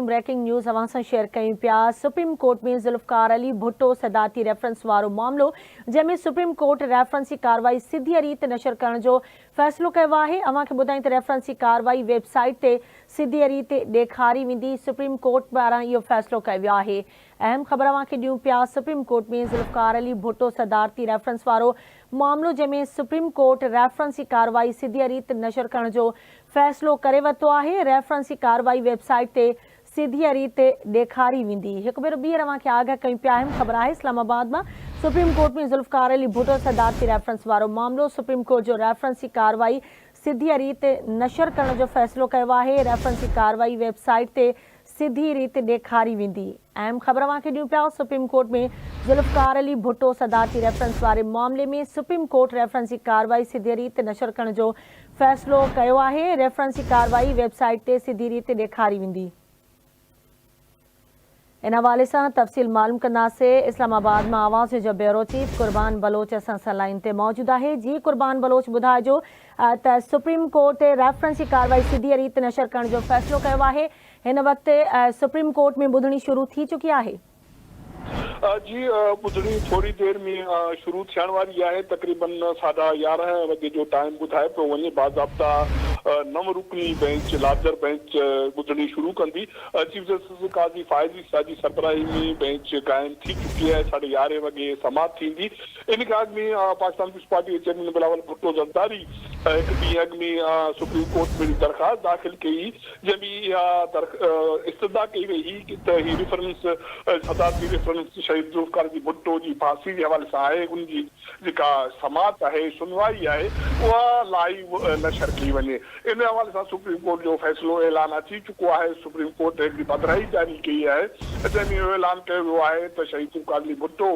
Breaking news اوهان سان share ڪيون پيا سپريم ڪورٽ ۾ ذوالفقار علي ڀٽو صدارتي ريفرنس وارو معاملو جنهن ۾ سپريم ڪورٽ ريفرنس جي ڪارروائي سڌيء ريت نشر ڪرڻ جو فيصلو ڪيو آهي اوهان کي ٻڌايون ته ريفرنس جي ڪارروائي ويب سائيٽ تي سڌيء ريت ڏيکاري ويندي سپريم ڪورٽ پاران اهو فيصلو ڪيو ويو آهي اهم خبر اوهان کي ڏيون پيا سپريم ڪورٽ ۾ ذوالفقار علي ڀٽو صدارتي ريفرنس وارو معاملو جنهن ۾ سپريم ڪورٽ ريفرنس جي ڪارروائي سڌيء ريت نشر ڪرڻ جو فيصلو ڪري ورتو آهي، ريفرنس جي ڪارروائي ويب سائيٽ تي سڌيء ريت ڏيکاري ويندي. هڪ ڀيرو ٻيهر اوهان کي آگاهه ڪيون پيا اهم خبر آهي اسلام آباد مان سپريم ڪورٽ ۾ ذوالفقار علي ڀٽو صدارتي ريفرنس وارو معاملو سپريم ڪورٽ جو ريفرنس جي ڪارروائي سڌيء ريت نشر ڪرڻ جو فيصلو ڪيو آهي، ريفرنس جي ڪارروائي ويب سائيٽ تي سڌي ريت ڏيکاري ويندي. اهم خبر اوهان کي ڏيون پيا سپريم ڪورٽ ۾ ذوالفقار علي ڀٽو صدارتي ريفرنس واري معاملي ۾ سپريم ڪورٽ ريفرنس جي ڪارروائي سڌي ريت نشر ڪرڻ جو فيصلو ڪيو آهي، ريفرنس جي ڪارروائي ويب سائيٽ تي سڌي ريت ڏيکاري ويندي. ان حوالي سان تفصيل معلوم ڪنداسين اسلام آباد مان آواز جو بيورو چيف قربان بلوچ اسان سان لائين تي موجود آهي جي قربان بلوچ ٻڌائجو ته سپريم ڪورٽ ريفرنس جي ڪارروائي سڌي ريت نشر ڪرڻ جو فيصلو ڪيو آهي هن وقت سپريم ڪورٽ ۾ ٻڌڻي شروع ٿي چڪي آهي. جي ٻڌڻي ٿوري دير ۾ شروع ٿيڻ واري آهي تقريبن ساڍا 11 وڳي جو ٽائيم ٻڌايو پيو وڃي باضابطا نو رڪني بئنچ لارجر بئنچ ٻڌڻي شروع ڪندي چيف جسٽس قاضي فائز عيسيٰ جي سربراهي ۾ بئنچ قائم ٿي چڪي آهي ساڍي يارهين وڳي سماعت ٿيندي ان کان اڳ ۾ پاڪستان پيپلز پارٽي جي چيئرمين بلاول ڀٽو زرداري هڪ ڏينهن اڳ ۾ سپريم ڪورٽ ۾ درخواست داخل ڪئي جنهن ۾ اها استدعا ڪئي وئي هئي ته هي ريفرنس صدارتي ريفرنس شهيد ذوالفقار علي ڀٽو جي ڦاسي جي حوالي سان آهي ان جي جيڪا سماعت آهي شنوائي آهي اها لائيو نشر ڪئي وڃي ان حوالي سان سپريم ڪورٽ جو فيصلو اعلان اچي چڪو آهي سپريم ڪورٽ هڪڙي پڌرائي جاري ڪئي آهي جنهن ۾ اهو اعلان ڪيو ويو آهي ته شهيد ذوالفقار علي ڀٽو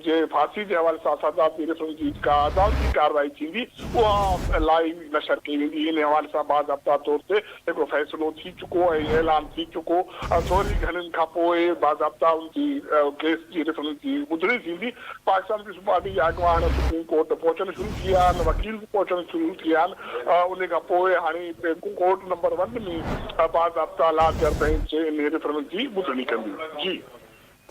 جي ڦاسي جي حوالي سان صدارتي ريفرنس جي جيڪا عدالتي ڪارروائي ٿيندي اها لائيو نشر ڪئي ويندي، ان حوالي سان باضابطا طور تي هڪڙو فيصلو ٿي چڪو ۽ اعلان ٿي چڪو، ٿوري گهڙين کان پوء باضابطا ان جي ڪيس جي ريفرنس جي ٻڌڻي ٿيندي، پاڪستان پيپلز پارٽي جا اڳواڻ سپريم ڪورٽ پهچڻ شروع ٿي ويا آهن، وڪيل به پهچڻ شروع ٿي ويا آهن، ان کان پوء هاڻي ڪورٽ نمبر ون ۾ باضابطا لارجر بئنچ ان ريفرنس جي ٻڌڻي ڪندي. جي.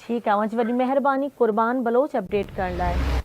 ٺيڪ آ اوهان جي وڏي مهرباني قربان بلوچ اپڊيٽ ڪرڻ لاء.